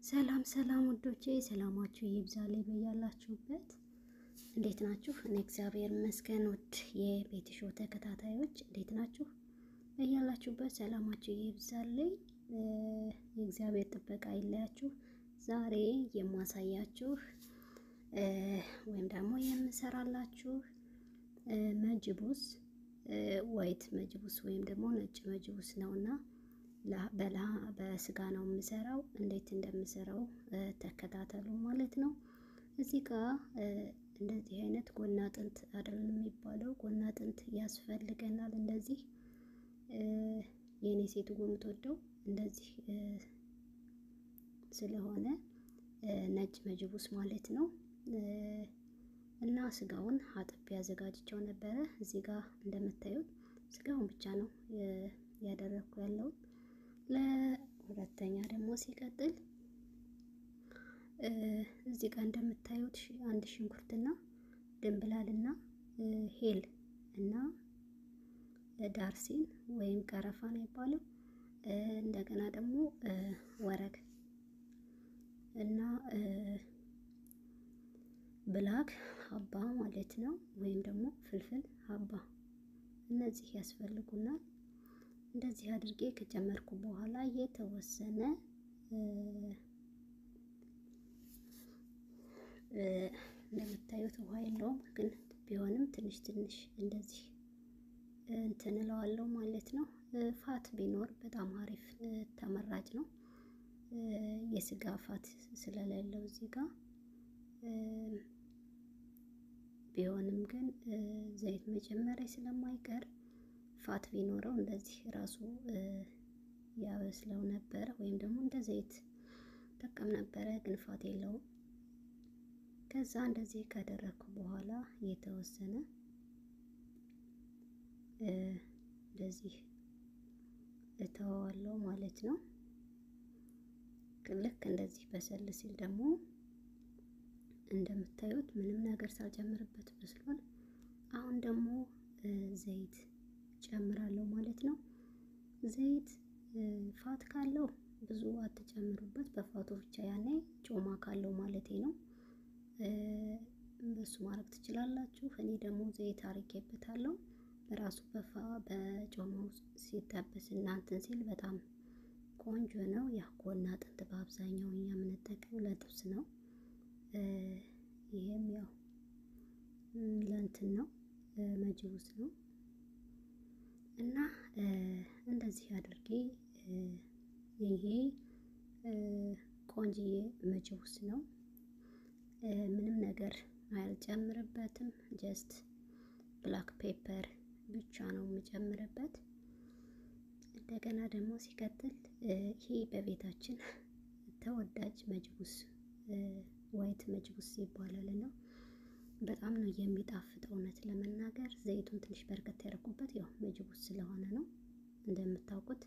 ሰላም ሰላም ውዶቼ፣ ሰላማችሁ ይብዛልኝ በያላችሁበት። እንዴት ናችሁ? እኔ እግዚአብሔር ይመስገን። ውድ የቤቲ ሾው ተከታታዮች እንዴት ናችሁ? በያላችሁበት ሰላማችሁ ይብዛልኝ፣ የእግዚአብሔር ጥበቃ ይለያችሁ። ዛሬ የማሳያችሁ ወይም ደግሞ የምሰራላችሁ መጅቡስ፣ white መጅቡስ ወይም ደግሞ ነጭ መጅቡስ ነውና በስጋ ነው የምሰራው። እንዴት እንደምሰራው ተከታተሉ ማለት ነው። እዚህ ጋር እንደዚህ አይነት ጎና አጥንት አይደለም የሚባለው፣ ጎና አጥንት ያስፈልገናል። እንደዚህ የኔ ሴት የምትወደው እንደዚህ ስለሆነ ነጭ መጅቡስ ማለት ነው። እና ስጋውን አጥቤ አዘጋጅቼው ነበረ። እዚህ ጋር እንደምታዩት ስጋውን ብቻ ነው ያደረኩ ያለውን። ለሁለተኛ ደግሞ ሲቀጥል እዚህ ጋር እንደምታዩት አንድ ሽንኩርትና ድንብላልና ሄል እና ዳርሲን ወይም ቀረፋ ነው የሚባለው። እንደገና ደግሞ ወረግ እና black ሀባ ማለት ነው፣ ወይም ደግሞ ፍልፍል ሀባ፣ እነዚህ ያስፈልጉናል። እንደዚህ አድርጌ ከጨመርኩ በኋላ የተወሰነ እንደምታዩት ውሃ የለውም፣ ግን ቢሆንም ትንሽ ትንሽ እንደዚህ እንትን እለዋለሁ ማለት ነው። Fat ቢኖር በጣም አሪፍ ተመራጭ ነው። የስጋ fat ስለሌለው እዚህ ጋር ቢሆንም ግን ዘይት መጨመሪያ ስለማይቀር fat ቢኖረው እንደዚህ ራሱ ያበስለው ነበረ፣ ወይም ደግሞ እንደ ዘይት ጠቀም ነበረ፣ ግን fat የለውም። ከዛ እንደዚህ ካደረግኩ በኋላ የተወሰነ እንደዚህ እተወዋለሁ ማለት ነው። ልክ እንደዚህ በሰል ሲል ደግሞ እንደምታዩት ምንም ነገር ሳልጨምርበት በስሏል። አሁን ደግሞ ዘይት ጨምራለሁ ማለት ነው። ዘይት fat ካለው ብዙ አትጨምሩበት፣ በ fat ኡ ብቻ ያኔ ጮማ ካለው ማለቴ ነው። በሱ ማድረግ ትችላላችሁ። እኔ ደግሞ ዘይት አርጌበታለሁ። በራሱ በጮማው ሲጠበስ እና እንትን ሲል በጣም ቆንጆ ነው። ያ ጎና አጥንት በአብዛኛው እኛ የምንጠቀመው ለጥብስ ነው። ይሄም ያው ለእንትን ነው፣ መጅቡስ ነው። እና እንደዚህ አድርጌ ይሄ ቆንጅዬ መጅቡስ ነው። ምንም ነገር አልጨምርበትም። Just black pepper ብቻ ነው የምጨምርበት። እንደገና ደግሞ ሲቀጥል ይሄ በቤታችን ተወዳጅ መጅቡስ white መጅቡስ ይባላል እና በጣም ነው የሚጣፍጠው። እውነት ለመናገር ዘይቱን ትንሽ በርከት ያደረኩበት ያው መጅቡስ ስለሆነ ነው እንደምታውቁት።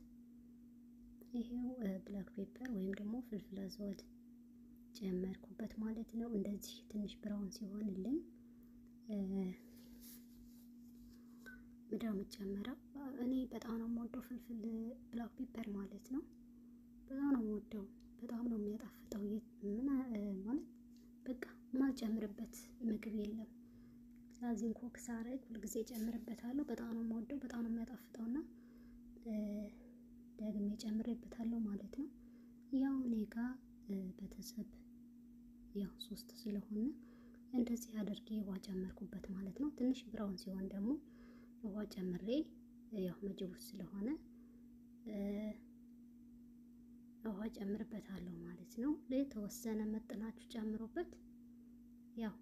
ይሄው black pepper ወይም ደግሞ ፍልፍል አስዋድ ጨመርኩበት ማለት ነው። እንደዚህ ትንሽ brown ሲሆንልኝ ምንድነው የምጨምረው? እኔ በጣም ነው የምወደው ፍልፍል black pepper ማለት ነው። በጣም ነው የምወደው። በጣም ነው የሚያጣፍጠው። ምን ማለት በቃ የማልጨምርበት ምግብ የለም። ስለዚህ cook ሳረግ ሁልጊዜ ጨምርበታለሁ። በጣም ነው የምወደው። በጣም ነው የሚያጣፍጠውና ደግሜ ጨምሬበታለሁ ማለት ነው። ያው እኔ ጋ ቤተሰብ ያው ሶስት ስለሆነ እንደዚህ አድርጌ ውሃ ጨመርኩበት ማለት ነው። ትንሽ brown ሲሆን ደግሞ ውሃ ጨምሬ ያው መጅቡስ ስለሆነ ውሃ ጨምርበታለሁ ማለት ነው። የተወሰነ መጥናችሁ ጨምሮበት፣ ያው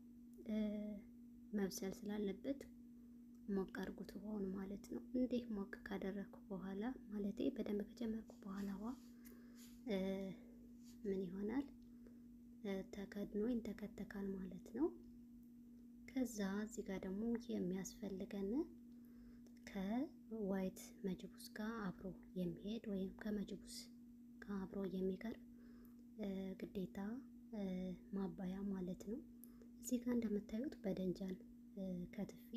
መብሰል ስላለበት ሞቅ አድርጉት ውሃውን ማለት ነው። እንዲህ ሞቅ ካደረግኩ በኋላ፣ ማለቴ በደንብ ከጨመርኩ በኋላ ውሃ ምን ይሆናል? ተከድኖ ይንተከተካል ማለት ነው። ከዛ እዚህ ጋር ደግሞ የሚያስፈልገን ከ white መጅቡስ ጋር አብሮ የሚሄድ ወይም ከመጅቡስ ጋር አብሮ የሚቀርብ ግዴታ ማባያ ማለት ነው። እዚህ ጋር እንደምታዩት በደንጃል ከትፌ፣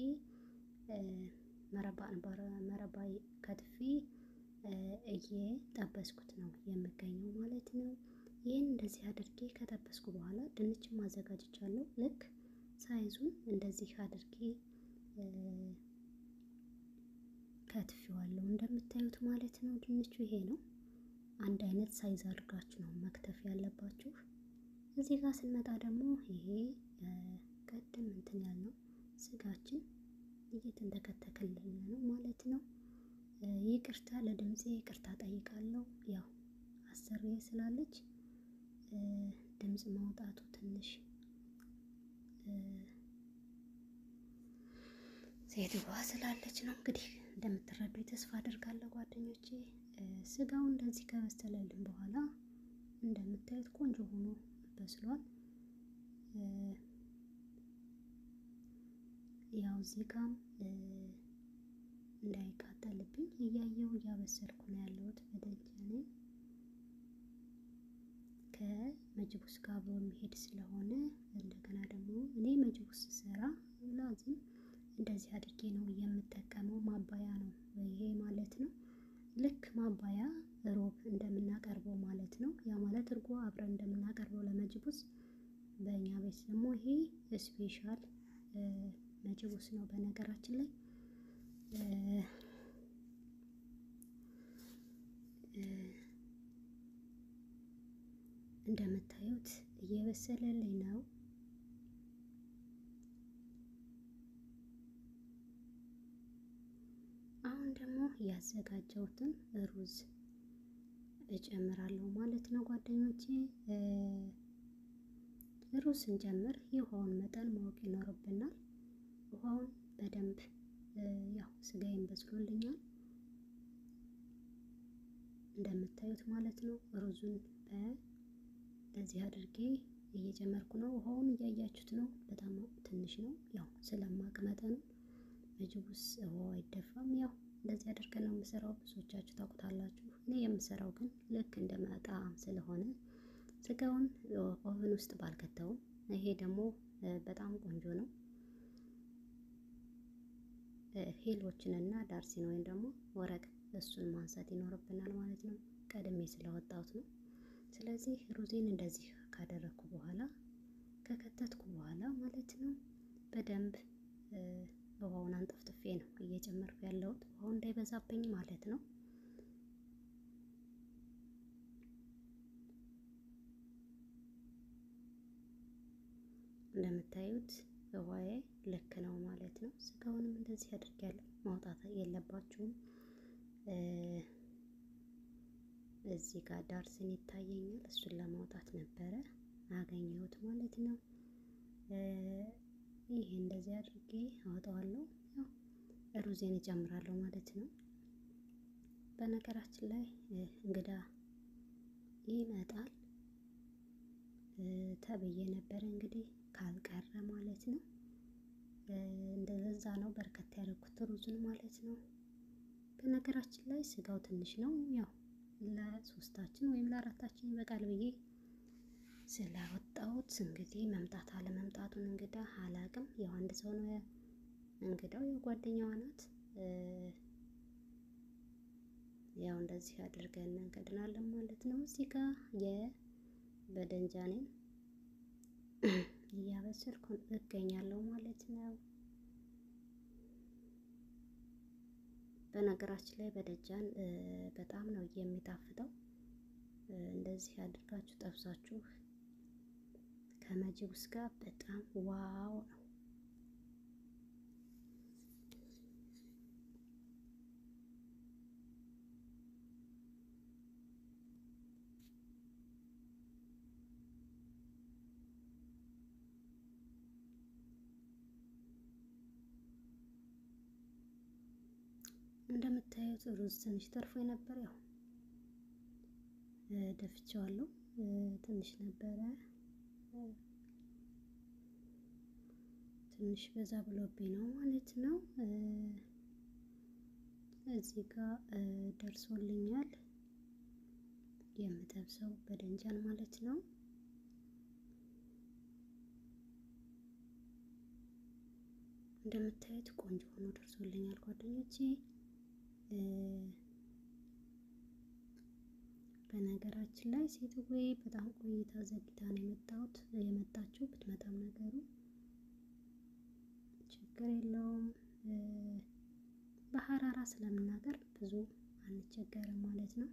መረባ ከትፌ እየጠበስኩት ነው የምገኘው ማለት ነው። ይህን እንደዚህ አድርጌ ከጠበስኩ በኋላ ድንችም አዘጋጅቻለሁ። ልክ size ኡን እንደዚህ አድርጌ ከትፌዋለሁ እንደምታዩት ማለት ነው። ድንቹ ይሄ ነው። አንድ አይነት size አድርጋችሁ ነው መክተፍ ያለባችሁ። እዚህ ጋር ስንመጣ ደግሞ ይሄ ቀደም እንትን ያልነው ስጋችን እየተንተከተከልን ነው ማለት ነው። ይቅርታ ለድምፄ ይቅርታ ጠይቃለሁ። ያው አሰሪዬ ስላለች ድምፅ ማውጣቱ ትንሽ ሴትዋ ስላለች ነው። እንግዲህ እንደምትረዱ ተስፋ አደርጋለሁ ጓደኞቼ። ስጋው እንደዚህ ከበሰለልን በኋላ እንደምታዩት ቆንጆ ሆኖ በስሏል። ያው እዚህ ጋም እንዳይቃጠልብኝ እያየው እያበሰልኩ ነው ያለሁት። በደንብ ከመጅቡስ ጋር አብሮ የሚሄድ ስለሆነ እንደገና ደግሞ እኔ መጅቡስ ስሰራ ላዚም እንደዚህ አድርጌ ነው የምጠቀመው። ማባያ ነው ይሄ ማለት ነው። ልክ ማባያ ሮብ እንደምናቀርበው ማለት ነው። ያ ማለት እርጎ አብረን እንደምናቀርበው ለመጅቡስ፣ በእኛ ቤት ደግሞ ይሄ special መጅቡስ ነው። በነገራችን ላይ እንደምታዩት እየበሰለልኝ ነው። አሁን ደግሞ ያዘጋጀሁትን ሩዝ እጨምራለሁ ማለት ነው ጓደኞቼ። ሩዝ ስንጨምር የውሃውን መጠን ማወቅ ይኖርብናል። ውሃውን በደንብ ያው ስጋዬን በስሎልኛል እንደምታዩት ማለት ነው። ሩዙን በዚህ አድርጌ እየጨመርኩ ነው። ውሃውን እያያችሁት ነው። በጣም ትንሽ ነው፣ ያው ስለማቅ መጠኑ መጅቡስ ውሃው አይደፋም። ያው እንደዚህ አድርገን ነው የምሰራው። ብዙዎቻችሁ ታውቁታላችሁ። እኔ የምሰራው ግን ልክ እንደ ጣዕም ስለሆነ ስጋውን oven ውስጥ ባልከተውም፣ ይሄ ደግሞ በጣም ቆንጆ ነው። ሄሎችንና ዳርሲን ወይም ደግሞ ወረቅ እሱን ማንሳት ይኖርብናል ማለት ነው። ቀድሜ ስለወጣሁት ነው። ስለዚህ ሩዜን እንደዚህ ካደረኩ በኋላ ከከተትኩ በኋላ ማለት ነው በደንብ ውሃውን አንጠፍጥፌ ነው እየጨመርኩ ያለሁት፣ ውሃው እንዳይበዛብኝ ማለት ነው። እንደምታዩት ውሃዬ ልክ ነው ማለት ነው። ስጋውንም እንደዚህ አድርጌያለሁ። ማውጣት የለባችሁም። እዚህ ጋር ዳርስን ይታየኛል። እሱን ለማውጣት ነበረ አገኘሁት ማለት ነው። ይሄ እንደዚህ አድርጌ አወጣዋለሁ። ያው ሩዜን እጨምራለሁ ማለት ነው። በነገራችን ላይ እንግዳ ይመጣል ተብዬ ነበረ እንግዲህ ካልቀረ ማለት ነው። እንደዛ ነው በርከት ያደረኩት ሩዙን ማለት ነው። በነገራችን ላይ ስጋው ትንሽ ነው። ያው ለሶስታችን ወይም ለአራታችን ይበቃል ብዬ ስላወጣሁት እንግዲህ መምጣት አለመምጣቱን እንግዳ አላቅም። ያው አንድ ሰው ነው እንግዳው፣ የጓደኛዋ ናት። ያው እንደዚህ አድርገን እንከድናለን ማለት ነው። እዚህ ጋር የበደንጃኔን እያበሰልኩ እገኛለሁ ማለት ነው። በነገራችን ላይ በደጃን በጣም ነው የሚጣፍጠው። እንደዚህ አድርጋችሁ ጠብሳችሁ ከመጅቡስ ጋር በጣም wow ነው። እንደምታዩት ሩዝ ትንሽ ተርፎ የነበር ያው ደፍቼዋለሁ። ትንሽ ነበረ፣ ትንሽ በዛ ብሎብኝ ነው ማለት ነው። እዚህ ጋር ደርሶልኛል የምጠብሰው በደንጃን ማለት ነው። እንደምታዩት ቆንጆ ሆኖ ደርሶልኛል ጓደኞቼ። በነገራችን ላይ ሴትዬ በጣም ቆይታ ዘግይታ ነው የመጣችው። ብትመጣም ነገሩ ችግር የለውም። በሀራራ ስለምናገር ብዙ አንቸገርም ማለት ነው።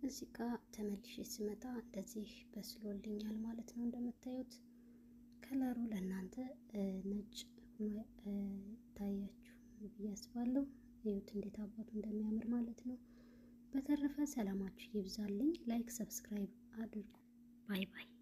እዚህ ጋር ተመልሼ ስመጣ እንደዚህ በስሎልኛል ማለት ነው። እንደምታዩት ከለሩ ለእናንተ ነጭ ሆኖ ታያችሁ ብዬ አስባለሁ። እዩት እንዴት አባቱ እንደሚያምር ማለት ነው። በተረፈ ሰላማችሁ ይብዛልኝ። Like subscribe አድርጉ። Bye bye።